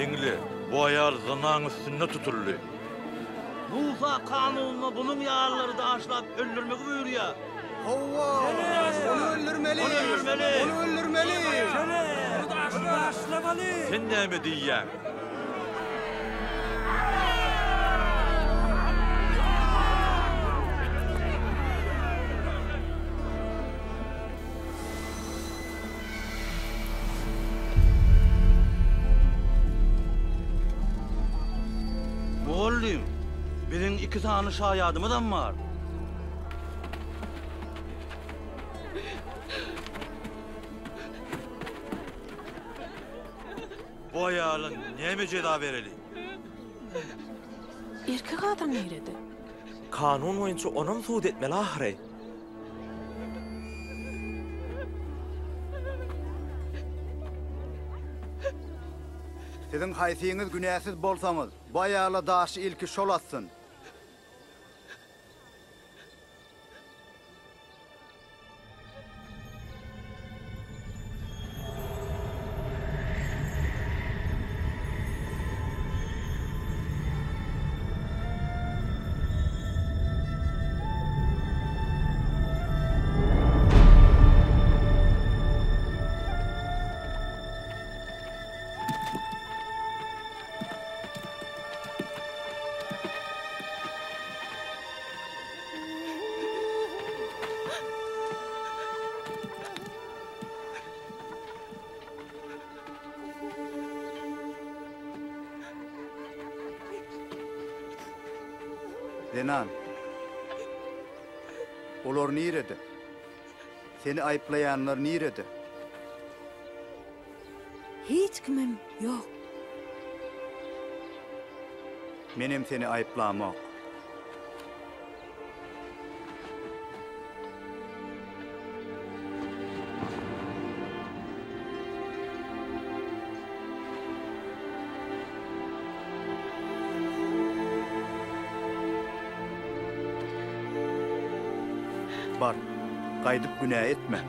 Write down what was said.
Diňle, bu aýal zynaň üstünde tutuldy. Musa kanunynda bunuň ýalylary daşlap öldürmegi buýurýar. Hawa, ony öldürmeli! Ony öldürmeli! Ony öldürmeli! Ony daşlamaly! Sen näme diýýäň? Mugallym, biziň iki sany şaýadymyzam bar. Bu aýala näme jeza bereli? Erkek adam nirede? Kanun boýunça onam sud etmeli ahyry. Siziň haýsyňyz günäsiz bolsaňyz, bu aýala daşy ilki şol atsyn. Zenan, olar nirede? Seni aýyplaýanlar nirede? Hiç kimem ýok. Menem seni aýyplamok. Bar, gaýdyp günä etme.